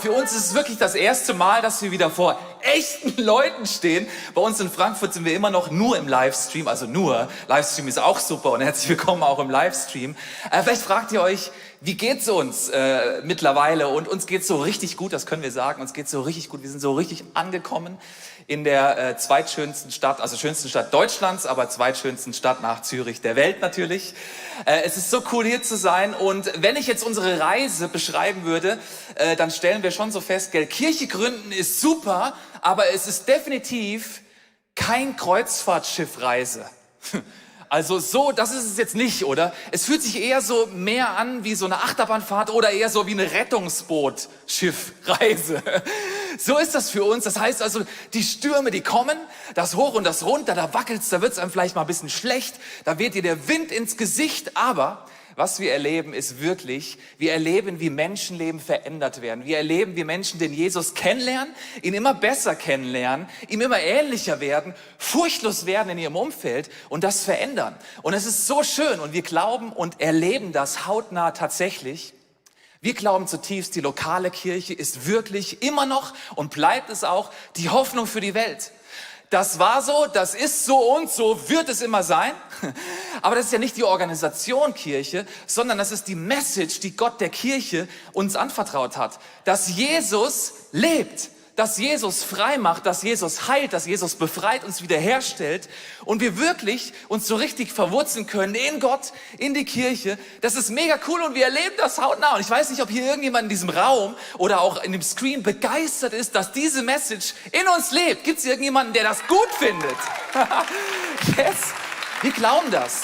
Für uns ist es wirklich das erste Mal, dass wir wieder vor echten Leuten stehen. Bei uns in Frankfurt sind wir immer noch nur im Livestream, also nur. Livestream ist auch super und herzlich willkommen auch im Livestream. Vielleicht fragt ihr euch, wie geht's uns mittlerweile? Und uns geht's so richtig gut, das können wir sagen. Uns geht's so richtig gut. Wir sind so richtig angekommen in der zweitschönsten Stadt, also schönsten Stadt Deutschlands, aber zweitschönsten Stadt nach Zürich der Welt natürlich. Es ist so cool, hier zu sein. Und wenn ich jetzt unsere Reise beschreiben würde, dann stellen wir schon so fest, gell, Kirche gründen ist super, aber es ist definitiv kein Kreuzfahrtschiffreise. Also so, das ist es jetzt nicht, oder? Es fühlt sich eher so mehr an wie so eine Achterbahnfahrt oder eher so wie eine Rettungsboot-Schiffreise. So ist das für uns. Das heißt also, die Stürme, die kommen, das Hoch und das Runter, da wackelt's, da wird's einem vielleicht mal ein bisschen schlecht, da weht dir der Wind ins Gesicht, aber was wir erleben, ist wirklich, wir erleben, wie Menschenleben verändert werden. Wir erleben, wie Menschen den Jesus kennenlernen, ihn immer besser kennenlernen, ihm immer ähnlicher werden, furchtlos werden in ihrem Umfeld und das verändern. Und es ist so schön und wir glauben und erleben das hautnah tatsächlich. Wir glauben zutiefst, die lokale Kirche ist wirklich immer noch und bleibt es auch die Hoffnung für die Welt. Das war so, das ist so und so wird es immer sein. Aber das ist ja nicht die Organisation Kirche, sondern das ist die Message, die Gott der Kirche uns anvertraut hat. Dass Jesus lebt, dass Jesus frei macht, dass Jesus heilt, dass Jesus befreit, uns wiederherstellt und wir wirklich uns so richtig verwurzeln können in Gott, in die Kirche. Das ist mega cool und wir erleben das hautnah. Und ich weiß nicht, ob hier irgendjemand in diesem Raum oder auch in dem Screen begeistert ist, dass diese Message in uns lebt. Gibt es irgendjemanden, der das gut findet? Yes, wir glauben das.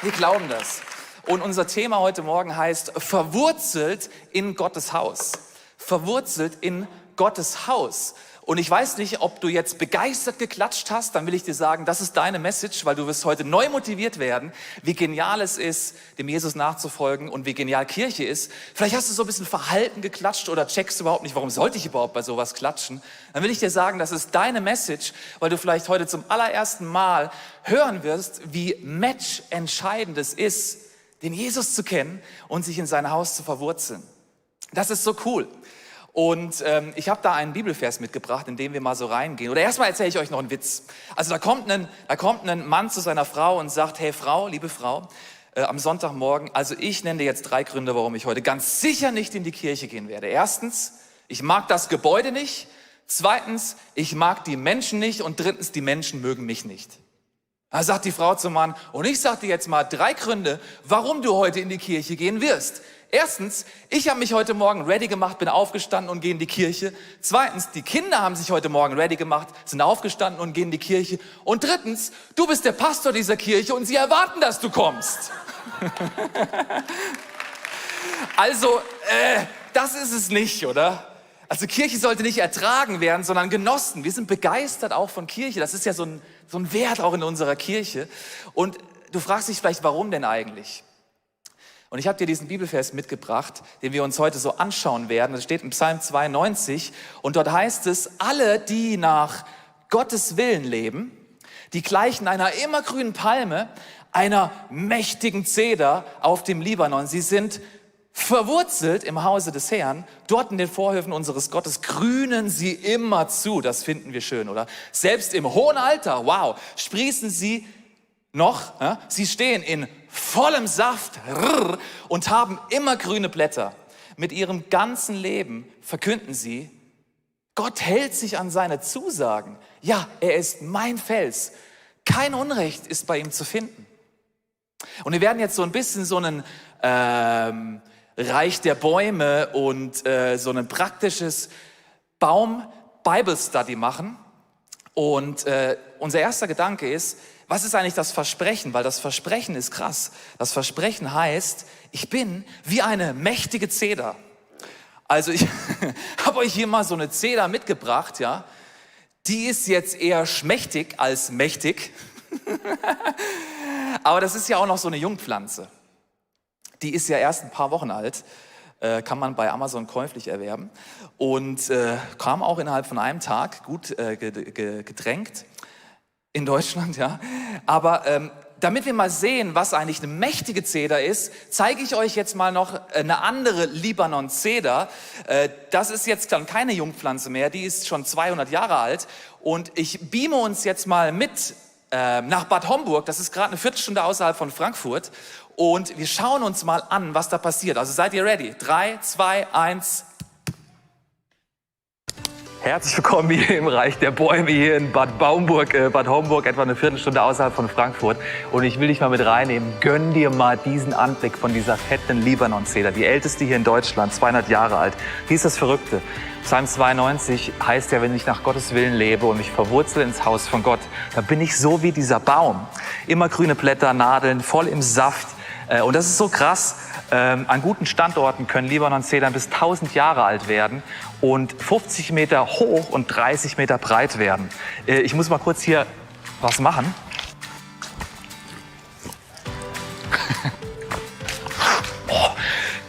Wir glauben das. Und unser Thema heute Morgen heißt verwurzelt in Gottes Haus. Verwurzelt in Gottes Haus. Und ich weiß nicht, ob du jetzt begeistert geklatscht hast, dann will ich dir sagen, das ist deine Message, weil du wirst heute neu motiviert werden, wie genial es ist, dem Jesus nachzufolgen und wie genial Kirche ist. Vielleicht hast du so ein bisschen verhalten geklatscht oder checkst überhaupt nicht, warum sollte ich überhaupt bei sowas klatschen. Dann will ich dir sagen, das ist deine Message, weil du vielleicht heute zum allerersten Mal hören wirst, wie matchentscheidend es ist, den Jesus zu kennen und sich in sein Haus zu verwurzeln. Das ist so cool. Und ich habe da einen Bibelvers mitgebracht, in dem wir mal so reingehen. Oder erstmal erzähle ich euch noch einen Witz. Also da kommt ein Mann zu seiner Frau und sagt, hey Frau, liebe Frau, am Sonntagmorgen, also ich nenne dir jetzt 3 Gründe, warum ich heute ganz sicher nicht in die Kirche gehen werde. Erstens, ich mag das Gebäude nicht. Zweitens, ich mag die Menschen nicht. Und drittens, die Menschen mögen mich nicht. Da sagt die Frau zum Mann, und ich sage dir jetzt mal 3 Gründe, warum du heute in die Kirche gehen wirst. Erstens, ich habe mich heute Morgen ready gemacht, bin aufgestanden und gehe in die Kirche. Zweitens, die Kinder haben sich heute Morgen ready gemacht, sind aufgestanden und gehen in die Kirche. Und drittens, du bist der Pastor dieser Kirche und sie erwarten, dass du kommst. Also, das ist es nicht, oder? Also Kirche sollte nicht ertragen werden, sondern genossen. Wir sind begeistert auch von Kirche. Das ist ja so ein Wert auch in unserer Kirche. Und du fragst dich vielleicht, warum denn eigentlich? Und ich habe dir diesen Bibelvers mitgebracht, den wir uns heute so anschauen werden. Das steht in Psalm 92 und dort heißt es, alle, die nach Gottes Willen leben, die gleichen einer immergrünen Palme, einer mächtigen Zeder auf dem Libanon. Sie sind verwurzelt im Hause des Herrn, dort in den Vorhöfen unseres Gottes grünen sie immer zu. Das finden wir schön, oder? Selbst im hohen Alter, wow, sprießen sie noch. Sie stehen in vollem Saft und haben immer grüne Blätter. Mit ihrem ganzen Leben verkünden sie, Gott hält sich an seine Zusagen. Ja, er ist mein Fels. Kein Unrecht ist bei ihm zu finden. Und wir werden jetzt so ein bisschen so einen Reich der Bäume und so ein praktisches Baum-Bible-Study machen. Und unser erster Gedanke ist, was ist eigentlich das Versprechen? Weil das Versprechen ist krass. Das Versprechen heißt, ich bin wie eine mächtige Zeder. Also ich habe euch hier mal so eine Zeder mitgebracht, ja. Die ist jetzt eher schmächtig als mächtig. Aber das ist ja auch noch so eine Jungpflanze. Die ist ja erst ein paar Wochen alt. Kann man bei Amazon käuflich erwerben. Und kam auch innerhalb von einem Tag gut gedrängt. In Deutschland, ja. Aber damit wir mal sehen, was eigentlich eine mächtige Zeder ist, zeige ich euch jetzt mal noch eine andere Libanon-Zeder. Das ist jetzt dann keine Jungpflanze mehr, die ist schon 200 Jahre alt. Und ich beame uns jetzt mal mit nach Bad Homburg. Das ist gerade eine Viertelstunde außerhalb von Frankfurt. Und wir schauen uns mal an, was da passiert. Also seid ihr ready? 3, 2, 1... Herzlich willkommen hier im Reich der Bäume, hier in Bad Homburg, etwa eine Viertelstunde außerhalb von Frankfurt. Und ich will dich mal mit reinnehmen. Gönn dir mal diesen Anblick von dieser fetten Libanon-Zeder, die älteste hier in Deutschland, 200 Jahre alt. Hier ist das Verrückte. Psalm 92 heißt ja, wenn ich nach Gottes Willen lebe und mich verwurzle ins Haus von Gott, dann bin ich so wie dieser Baum. Immer grüne Blätter, Nadeln, voll im Saft. Und das ist so krass. An guten Standorten können Libanon-Zedern bis 1000 Jahre alt werden und 50 Meter hoch und 30 Meter breit werden. Ich muss mal kurz hier was machen. Oh,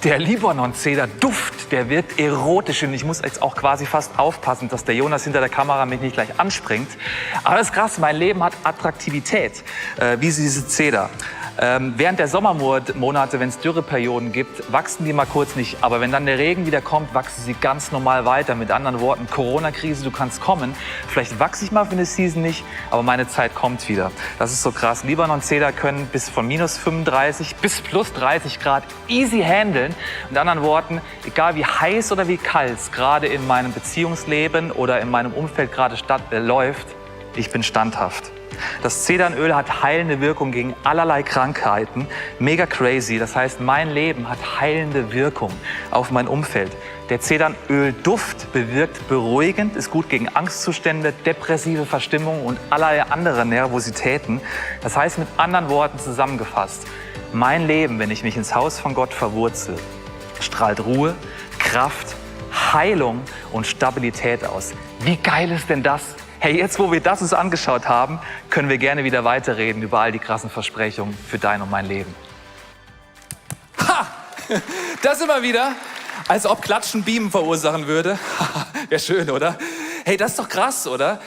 der Libanon-Zeder-Duft, der wirkt erotisch und ich muss jetzt auch quasi fast aufpassen, dass der Jonas hinter der Kamera mich nicht gleich anspringt. Aber das ist krass, mein Leben hat Attraktivität, wie diese Zeder. Während der Sommermonate, wenn es Dürreperioden gibt, wachsen die mal kurz nicht. Aber wenn dann der Regen wieder kommt, wachsen sie ganz normal weiter. Mit anderen Worten, Corona-Krise, du kannst kommen. Vielleicht wachse ich mal für eine Season nicht, aber meine Zeit kommt wieder. Das ist so krass. Libanon-Zeder können bis von minus 35 bis plus 30 Grad easy handeln. Mit anderen Worten, egal wie heiß oder wie kalt es gerade in meinem Beziehungsleben oder in meinem Umfeld gerade läuft, ich bin standhaft. Das Zedernöl hat heilende Wirkung gegen allerlei Krankheiten. Mega crazy. Das heißt, mein Leben hat heilende Wirkung auf mein Umfeld. Der Zedernölduft bewirkt beruhigend, ist gut gegen Angstzustände, depressive Verstimmung und allerlei andere Nervositäten. Das heißt, mit anderen Worten zusammengefasst, mein Leben, wenn ich mich ins Haus von Gott verwurzel, strahlt Ruhe, Kraft, Heilung und Stabilität aus. Wie geil ist denn das? Hey, jetzt wo wir das uns angeschaut haben, können wir gerne wieder weiterreden über all die krassen Versprechungen für dein und mein Leben. Ha! Das immer wieder, als ob Klatschen Beamen verursachen würde. Wäre schön, oder? Hey, das ist doch krass, oder?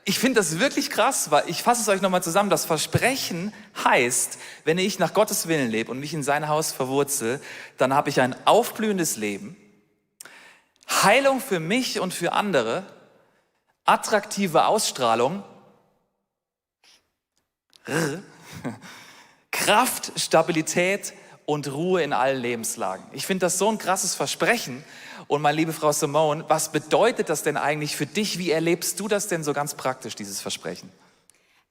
Ich finde das wirklich krass, weil ich fasse es euch nochmal zusammen. Das Versprechen heißt, wenn ich nach Gottes Willen lebe und mich in sein Haus verwurzel, dann habe ich ein aufblühendes Leben, Heilung für mich und für andere, attraktive Ausstrahlung, Kraft, Stabilität und Ruhe in allen Lebenslagen. Ich finde das so ein krasses Versprechen. Und meine liebe Frau Simone, was bedeutet das denn eigentlich für dich? Wie erlebst du das denn so ganz praktisch, dieses Versprechen?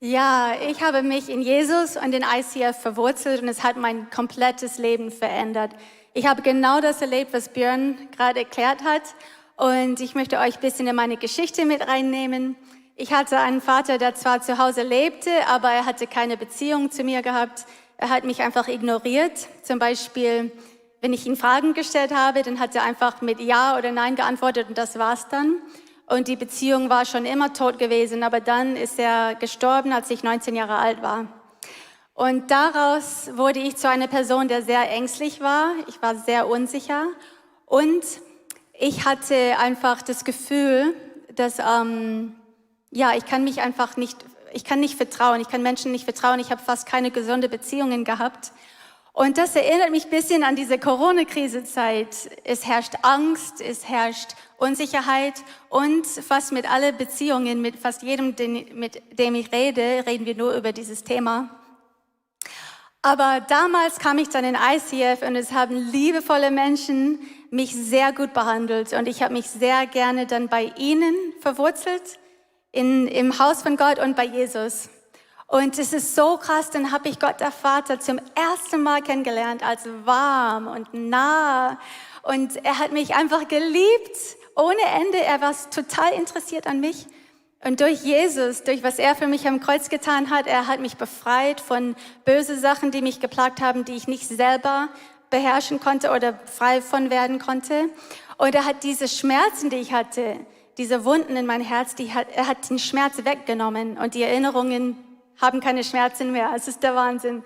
Ja, ich habe mich in Jesus und in ICF verwurzelt und es hat mein komplettes Leben verändert. Ich habe genau das erlebt, was Björn gerade erklärt hat. Und ich möchte euch ein bisschen in meine Geschichte mit reinnehmen. Ich hatte einen Vater, der zwar zu Hause lebte, aber er hatte keine Beziehung zu mir gehabt. Er hat mich einfach ignoriert. Zum Beispiel, wenn ich ihn Fragen gestellt habe, dann hat er einfach mit Ja oder Nein geantwortet und das war's dann. Und die Beziehung war schon immer tot gewesen, aber dann ist er gestorben, als ich 19 Jahre alt war. Und daraus wurde ich zu einer Person, der sehr ängstlich war. Ich war sehr unsicher und ich hatte einfach das Gefühl, dass ich kann nicht vertrauen, ich kann Menschen nicht vertrauen, ich habe fast keine gesunde Beziehungen gehabt. Und das erinnert mich ein bisschen an diese Corona-Krise-Zeit. Es herrscht Angst, es herrscht Unsicherheit und fast mit allen Beziehungen, mit fast jedem, mit dem ich rede, reden wir nur über dieses Thema. Aber damals kam ich dann in ICF und es haben liebevolle Menschen mich sehr gut behandelt und ich habe mich sehr gerne dann bei ihnen verwurzelt, im Haus von Gott und bei Jesus. Und es ist so krass, dann habe ich Gott, der Vater, zum ersten Mal kennengelernt als warm und nah. Und er hat mich einfach geliebt, ohne Ende. Er war total interessiert an mich. Und durch Jesus, durch was er für mich am Kreuz getan hat, er hat mich befreit von bösen Sachen, die mich geplagt haben, die ich nicht selber beherrschen konnte oder frei von werden konnte. Und er hat diese Schmerzen, die ich hatte, diese Wunden in mein Herz, er hat den Schmerz weggenommen und die Erinnerungen haben keine Schmerzen mehr. Es ist der Wahnsinn.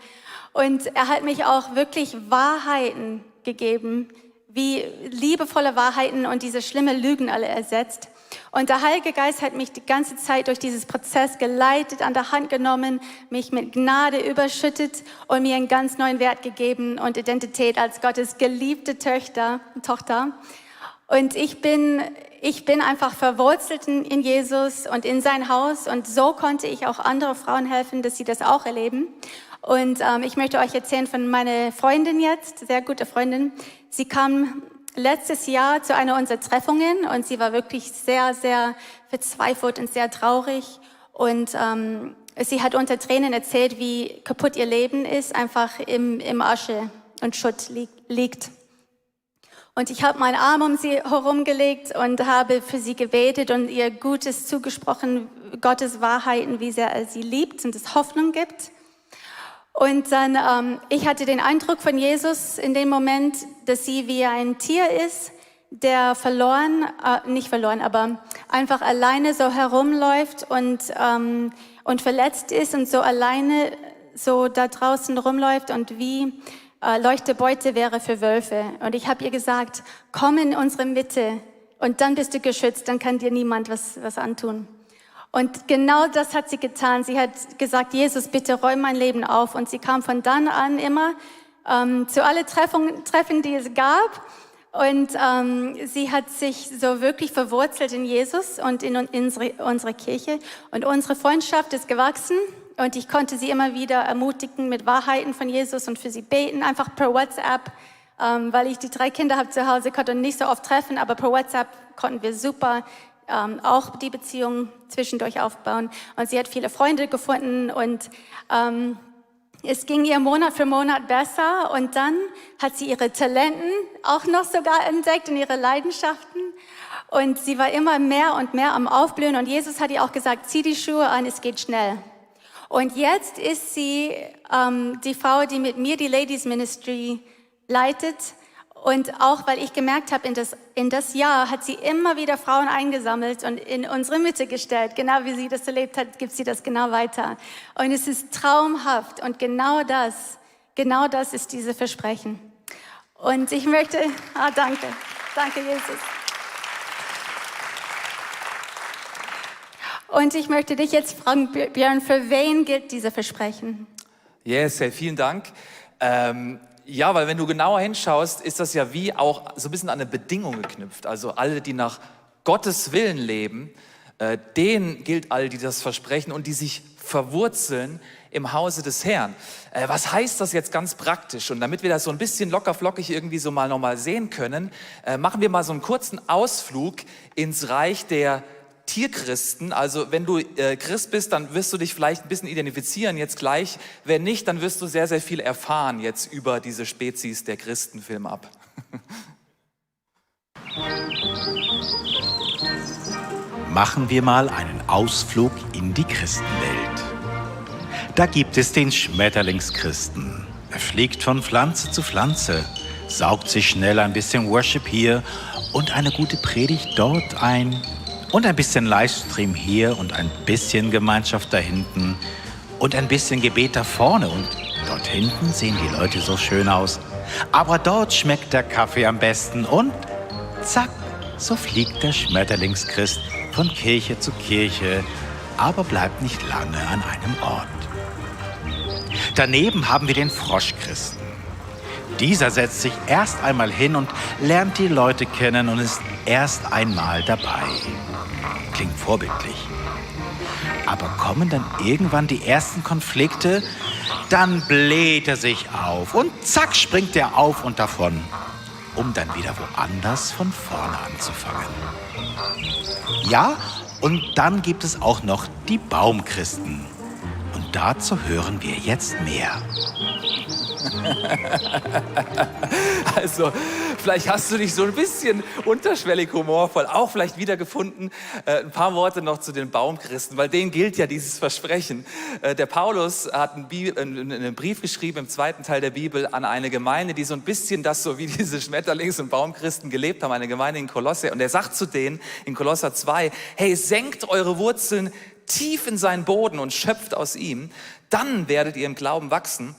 Und er hat mich auch wirklich Wahrheiten gegeben, wie liebevolle Wahrheiten und diese schlimme Lügen alle ersetzt. Und der Heilige Geist hat mich die ganze Zeit durch dieses Prozess geleitet, an der Hand genommen, mich mit Gnade überschüttet und mir einen ganz neuen Wert gegeben und Identität als Gottes geliebte Tochter. Und ich bin einfach verwurzelt in Jesus und in sein Haus. Und so konnte ich auch andere Frauen helfen, dass sie das auch erleben. Und ich möchte euch erzählen von meiner Freundin jetzt, sehr gute Freundin. Sie kam letztes Jahr zu einer unserer Treffungen und sie war wirklich sehr, sehr verzweifelt und sehr traurig. Und sie hat unter Tränen erzählt, wie kaputt ihr Leben ist, einfach im Asche und Schutt liegt. Und ich habe meinen Arm um sie herumgelegt und habe für sie gebetet und ihr Gutes zugesprochen, Gottes Wahrheiten, wie sehr er sie liebt und es Hoffnung gibt. Und dann, ich hatte den Eindruck von Jesus in dem Moment, dass sie wie ein Tier ist, der nicht verloren, aber einfach alleine so herumläuft und verletzt ist und so alleine so da draußen rumläuft und wie Leuchtebeute wäre für Wölfe. Und ich habe ihr gesagt, komm in unsere Mitte und dann bist du geschützt, dann kann dir niemand was antun. Und genau das hat sie getan. Sie hat gesagt, Jesus, bitte räum mein Leben auf. Und sie kam von dann an immer zu alle Treffen, die es gab. Und sie hat sich so wirklich verwurzelt in Jesus und in unsere Kirche. Und unsere Freundschaft ist gewachsen. Und ich konnte sie immer wieder ermutigen mit Wahrheiten von Jesus und für sie beten, einfach per WhatsApp. Weil ich die 3 Kinder habe zu Hause, konnte nicht so oft treffen, aber per WhatsApp konnten wir super auch die Beziehung zwischendurch aufbauen. Und sie hat viele Freunde gefunden und es ging ihr Monat für Monat besser. Und dann hat sie ihre Talenten auch noch sogar entdeckt und ihre Leidenschaften. Und sie war immer mehr und mehr am Aufblühen. Und Jesus hat ihr auch gesagt, zieh die Schuhe an, es geht schnell. Und jetzt ist sie die Frau, die mit mir die Ladies Ministry leitet. Und auch, weil ich gemerkt habe, in das Jahr hat sie immer wieder Frauen eingesammelt und in unsere Mitte gestellt. Genau wie sie das erlebt hat, gibt sie das genau weiter. Und es ist traumhaft. Und genau das ist diese Versprechen. Und ich möchte, danke Jesus. Und ich möchte dich jetzt fragen, Björn, für wen gilt diese Versprechen? Yes, hey, vielen Dank. Ja, weil wenn du genauer hinschaust, ist das ja wie auch so ein bisschen an eine Bedingung geknüpft. Also alle, die nach Gottes Willen leben, denen gilt all die das Versprechen und die sich verwurzeln im Hause des Herrn. Was heißt das jetzt ganz praktisch? Und damit wir das so ein bisschen lockerflockig irgendwie so mal nochmal sehen können, machen wir mal so einen kurzen Ausflug ins Reich der Tierchristen. Also wenn du Christ bist, dann wirst du dich vielleicht ein bisschen identifizieren jetzt gleich. Wenn nicht, dann wirst du sehr, sehr viel erfahren jetzt über diese Spezies der Christen. Film ab. Machen wir mal einen Ausflug in die Christenwelt. Da gibt es den Schmetterlingschristen. Er fliegt von Pflanze zu Pflanze, saugt sich schnell ein bisschen Worship hier und eine gute Predigt dort ein. Und ein bisschen Livestream hier und ein bisschen Gemeinschaft da hinten und ein bisschen Gebet da vorne. Und dort hinten sehen die Leute so schön aus. Aber dort schmeckt der Kaffee am besten und zack, so fliegt der Schmetterlingschrist von Kirche zu Kirche, aber bleibt nicht lange an einem Ort. Daneben haben wir den Froschchristen. Dieser setzt sich erst einmal hin und lernt die Leute kennen und ist erst einmal dabei. Klingt vorbildlich. Aber kommen dann irgendwann die ersten Konflikte, dann bläht er sich auf und zack springt er auf und davon, um dann wieder woanders von vorne anzufangen. Ja, und dann gibt es auch noch die Baumchristen. Und dazu hören wir jetzt mehr. Also, vielleicht hast du dich so ein bisschen unterschwellig humorvoll auch vielleicht wiedergefunden. Ein paar Worte noch zu den Baumchristen, weil denen gilt ja dieses Versprechen. Der Paulus hat einen Brief geschrieben im 2. Teil der Bibel an eine Gemeinde, die so ein bisschen das so wie diese Schmetterlings- und Baumchristen gelebt haben, eine Gemeinde in Kolosse. Und er sagt zu denen in Kolosser 2, hey, senkt eure Wurzeln tief in seinen Boden und schöpft aus ihm. Dann werdet ihr im Glauben wachsen.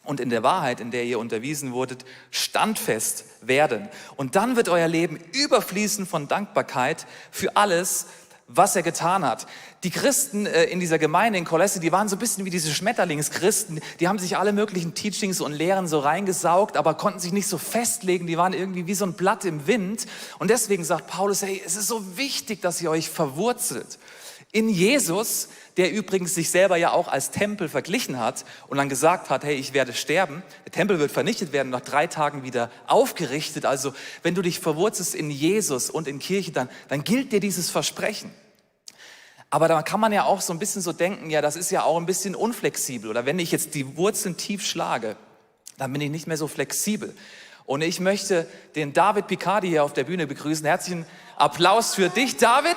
und in der Wahrheit, in der ihr unterwiesen wurdet, standfest werden. Und dann wird euer Leben überfließen von Dankbarkeit für alles, was er getan hat. Die Christen in dieser Gemeinde in Kolosse, die waren so ein bisschen wie diese Schmetterlingschristen. Die haben sich alle möglichen Teachings und Lehren so reingesaugt, aber konnten sich nicht so festlegen. Die waren irgendwie wie so ein Blatt im Wind. Und deswegen sagt Paulus, hey, es ist so wichtig, dass ihr euch verwurzelt in Jesus, der übrigens sich selber ja auch als Tempel verglichen hat und dann gesagt hat, hey, ich werde sterben. Der Tempel wird vernichtet werden, nach 3 Tagen wieder aufgerichtet. Also wenn du dich verwurzelst in Jesus und in Kirche, dann gilt dir dieses Versprechen. Aber da kann man ja auch so ein bisschen so denken, ja, das ist ja auch ein bisschen unflexibel. Oder wenn ich jetzt die Wurzeln tief schlage, dann bin ich nicht mehr so flexibel. Und ich möchte den David Picardi hier auf der Bühne begrüßen. Herzlichen Applaus für dich, David.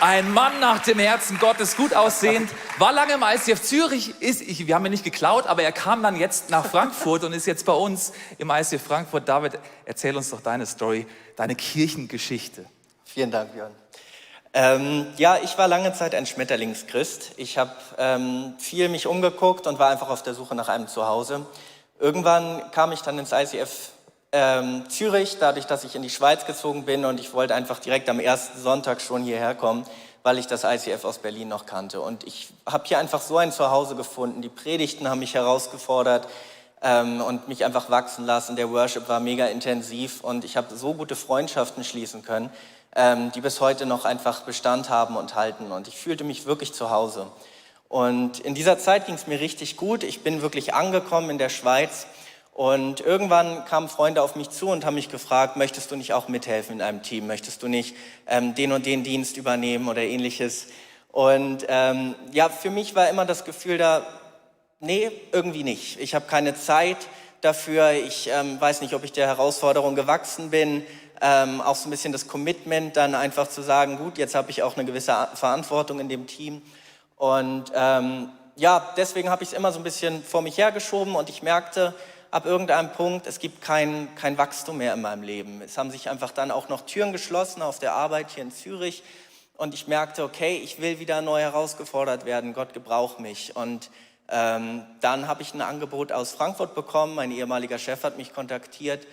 Ein Mann nach dem Herzen Gottes, gut aussehend, war lange im ICF Zürich, wir haben ihn nicht geklaut, aber er kam dann jetzt nach Frankfurt und ist jetzt bei uns im ICF Frankfurt. David, erzähl uns doch deine Story, deine Kirchengeschichte. Vielen Dank, Björn. Ja, ich war lange Zeit ein Schmetterlingschrist. Ich habe viel mich umgeguckt und war einfach auf der Suche nach einem Zuhause. Irgendwann kam ich dann ins ICF Zürich, dadurch, dass ich in die Schweiz gezogen bin und ich wollte einfach direkt am ersten Sonntag schon hierher kommen, weil ich das ICF aus Berlin noch kannte. Und ich habe hier einfach so ein Zuhause gefunden. Die Predigten haben mich herausgefordert und mich einfach wachsen lassen. Der Worship war mega intensiv und ich habe so gute Freundschaften schließen können, die bis heute noch einfach Bestand haben und halten. Und ich fühlte mich wirklich zu Hause. Und in dieser Zeit ging es mir richtig gut. Ich bin wirklich angekommen in der Schweiz. Und irgendwann kamen Freunde auf mich zu und haben mich gefragt, möchtest du nicht auch mithelfen in einem Team? Möchtest du nicht den und den Dienst übernehmen oder ähnliches? Und ja, für mich war immer das Gefühl da, nee, irgendwie nicht. Ich habe keine Zeit dafür. Ich weiß nicht, ob ich der Herausforderung gewachsen bin. Auch so ein bisschen das Commitment, dann einfach zu sagen, gut, jetzt habe ich auch eine gewisse Verantwortung in dem Team. Und ja, deswegen habe ich es immer so ein bisschen vor mich hergeschoben und ich merkte, ab irgendeinem Punkt, es gibt kein Wachstum mehr in meinem Leben. Es haben sich einfach dann auch noch Türen geschlossen auf der Arbeit hier in Zürich und ich merkte, okay, ich will wieder neu herausgefordert werden, Gott gebraucht mich. Und dann habe ich ein Angebot aus Frankfurt bekommen, mein ehemaliger Chef hat mich kontaktiert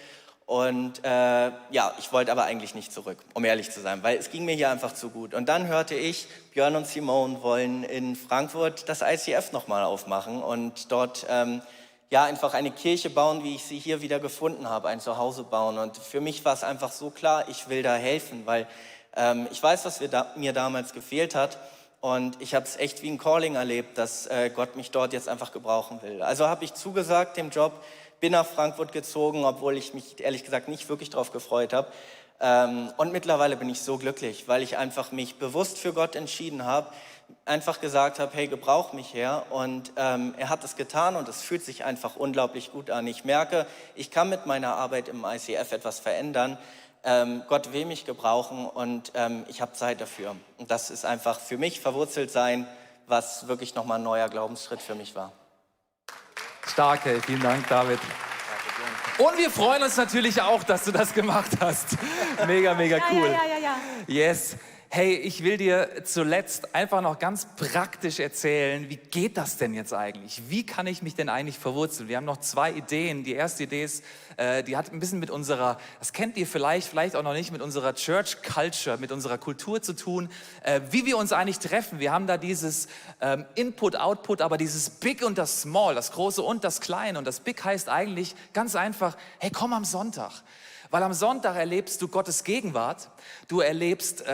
und ja, ich wollte aber eigentlich nicht zurück, um ehrlich zu sein, weil es ging mir hier einfach zu gut. Und dann hörte ich, Björn und Simone wollen in Frankfurt das ICF nochmal aufmachen und dort ja, einfach eine Kirche bauen, wie ich sie hier wieder gefunden habe, ein Zuhause bauen. Und für mich war es einfach so klar, ich will da helfen, weil ich weiß, was mir damals gefehlt hat. Und ich habe es echt wie ein Calling erlebt, dass Gott mich dort jetzt einfach gebrauchen will. Also habe ich zugesagt dem Job, bin nach Frankfurt gezogen, obwohl ich mich ehrlich gesagt nicht wirklich drauf gefreut habe. Und mittlerweile bin ich so glücklich, weil ich einfach mich bewusst für Gott entschieden habe, einfach gesagt habe, hey, gebrauch mich her und er hat es getan und es fühlt sich einfach unglaublich gut an. Ich merke, ich kann mit meiner Arbeit im ICF etwas verändern. Gott will mich gebrauchen und ich habe Zeit dafür. Und das ist einfach für mich verwurzelt sein, was wirklich nochmal ein neuer Glaubensschritt für mich war. Stark, hey, vielen Dank, David. Und wir freuen uns natürlich auch, dass du das gemacht hast. Mega, mega cool. Ja. Yes. Hey, ich will dir zuletzt einfach noch ganz praktisch erzählen, wie geht das denn jetzt eigentlich? Wie kann ich mich denn eigentlich verwurzeln? Wir haben noch 2 Ideen. Die erste Idee ist, die hat ein bisschen mit unserer, das kennt ihr vielleicht auch noch nicht, mit unserer Church Culture, mit unserer Kultur zu tun, wie wir uns eigentlich treffen. Wir haben da dieses Input, Output, aber dieses Big und das Small, das Große und das Kleine. Und das Big heißt eigentlich ganz einfach, hey, komm am Sonntag. Weil am Sonntag erlebst du Gottes Gegenwart, du erlebst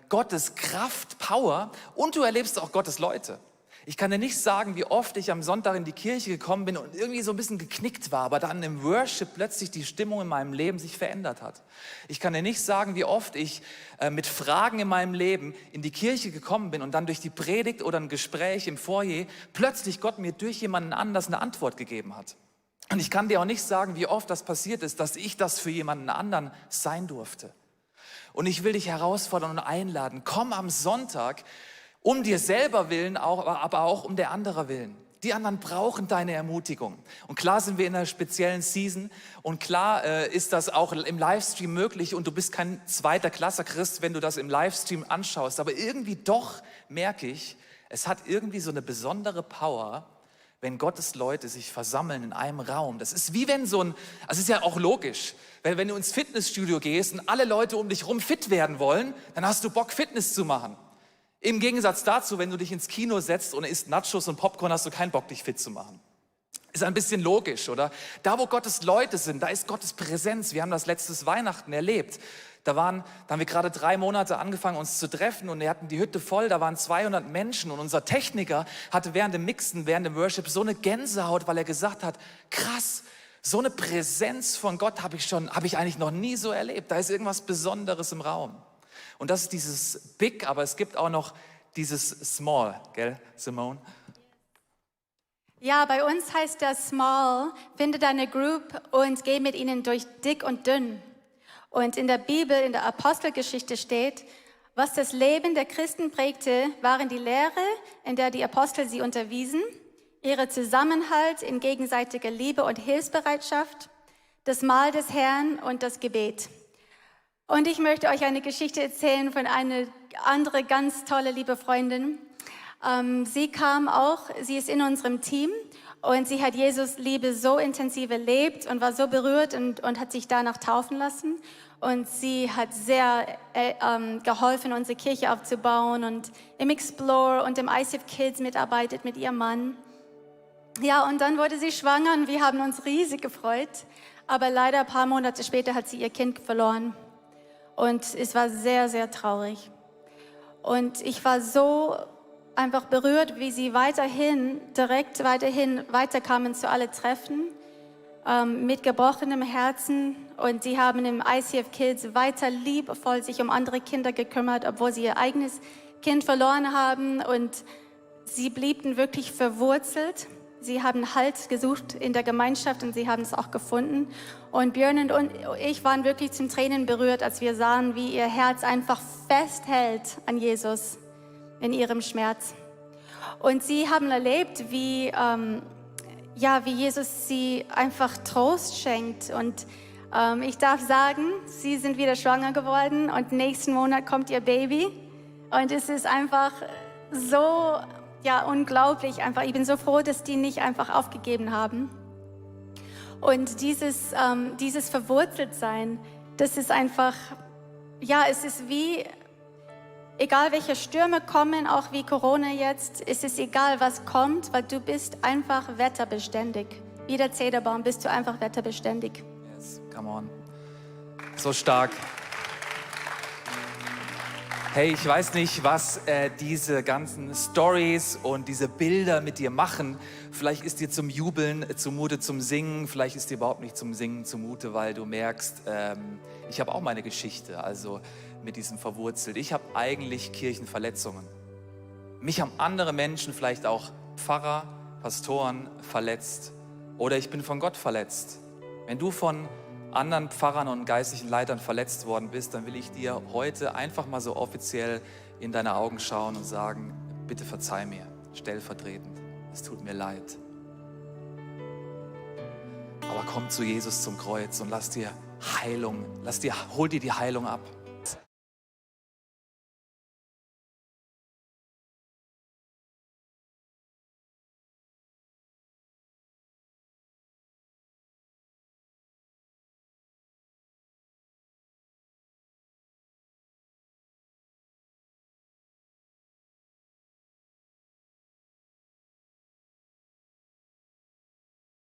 Gottes Kraft, Power und du erlebst auch Gottes Leute. Ich kann dir nicht sagen, wie oft ich am Sonntag in die Kirche gekommen bin und irgendwie so ein bisschen geknickt war, aber dann im Worship plötzlich die Stimmung in meinem Leben sich verändert hat. Ich kann dir nicht sagen, wie oft ich mit Fragen in meinem Leben in die Kirche gekommen bin und dann durch die Predigt oder ein Gespräch im Foyer plötzlich Gott mir durch jemanden anders eine Antwort gegeben hat. Und ich kann dir auch nicht sagen, wie oft das passiert ist, dass ich das für jemanden anderen sein durfte. Und ich will dich herausfordern und einladen, komm am Sonntag, um dir selber willen, aber auch um der anderen willen. Die anderen brauchen deine Ermutigung. Und klar sind wir in einer speziellen Season und klar ist das auch im Livestream möglich und du bist kein zweiter Klasse Christ, wenn du das im Livestream anschaust. Aber irgendwie doch merke ich, es hat irgendwie so eine besondere Power, wenn Gottes Leute sich versammeln in einem Raum. Das ist wie wenn also es ist ja auch logisch, wenn du ins Fitnessstudio gehst und alle Leute um dich rum fit werden wollen, dann hast du Bock, Fitness zu machen. Im Gegensatz dazu, wenn du dich ins Kino setzt und isst Nachos und Popcorn, hast du keinen Bock, dich fit zu machen. Ist ein bisschen logisch, oder? Da, wo Gottes Leute sind, da ist Gottes Präsenz. Wir haben das letztes Weihnachten erlebt. Da haben wir gerade 3 Monate angefangen, uns zu treffen und wir hatten die Hütte voll, da waren 200 Menschen und unser Techniker hatte während dem Mixen, während dem Worship so eine Gänsehaut, weil er gesagt hat, krass, so eine Präsenz von Gott habe ich eigentlich noch nie so erlebt. Da ist irgendwas Besonderes im Raum. Und das ist dieses Big, aber es gibt auch noch dieses Small, gell, Simone? Ja, bei uns heißt das Small, finde deine Group und geh mit ihnen durch dick und dünn. Und in der Bibel, in der Apostelgeschichte steht, was das Leben der Christen prägte, waren die Lehre, in der die Apostel sie unterwiesen, ihre Zusammenhalt in gegenseitiger Liebe und Hilfsbereitschaft, das Mahl des Herrn und das Gebet. Und ich möchte euch eine Geschichte erzählen von einer andere ganz tolle liebe Freundin. Sie ist in unserem Team und sie hat Jesus Liebe so intensiv erlebt und war so berührt und hat sich danach taufen lassen. Und sie hat sehr geholfen, unsere Kirche aufzubauen und im Explore und im ICF Kids mitarbeitet mit ihrem Mann. Ja, und dann wurde sie schwanger und wir haben uns riesig gefreut. Aber leider ein paar Monate später hat sie ihr Kind verloren. Und es war sehr, sehr traurig. Und ich war so einfach berührt, wie sie weiterkamen zu alle Treffen, mit gebrochenem Herzen. Und sie haben im ICF Kids weiter liebevoll sich um andere Kinder gekümmert, obwohl sie ihr eigenes Kind verloren haben. Und sie blieben wirklich verwurzelt. Sie haben Halt gesucht in der Gemeinschaft und sie haben es auch gefunden. Und Björn und ich waren wirklich zum Tränen berührt, als wir sahen, wie ihr Herz einfach festhält an Jesus in ihrem Schmerz. Und sie haben erlebt, wie Jesus sie einfach Trost schenkt. Und ich darf sagen, sie sind wieder schwanger geworden und nächsten Monat kommt ihr Baby. Und es ist einfach so unglaublich. Einfach, ich bin so froh, dass die nicht einfach aufgegeben haben. Und dieses Verwurzeltsein, das ist einfach, es ist wie, egal welche Stürme kommen, auch wie Corona jetzt, ist es egal, was kommt, weil du bist einfach wetterbeständig. Wie der Zederbaum bist du einfach wetterbeständig. Yes, come on. So stark. Hey, ich weiß nicht, was diese ganzen Stories und diese Bilder mit dir machen. Vielleicht ist dir zum Jubeln zumute, zum Singen. Vielleicht ist dir überhaupt nicht zum Singen zumute, weil du merkst, ich habe auch meine Geschichte, also mit diesem verwurzelt. Ich habe eigentlich Kirchenverletzungen. Mich haben andere Menschen, vielleicht auch Pfarrer, Pastoren verletzt. Oder ich bin von Gott verletzt. Wenn du von anderen Pfarrern und geistlichen Leitern verletzt worden bist, dann will ich dir heute einfach mal so offiziell in deine Augen schauen und sagen, bitte verzeih mir, stellvertretend, es tut mir leid. Aber komm zu Jesus zum Kreuz und hol dir die Heilung ab.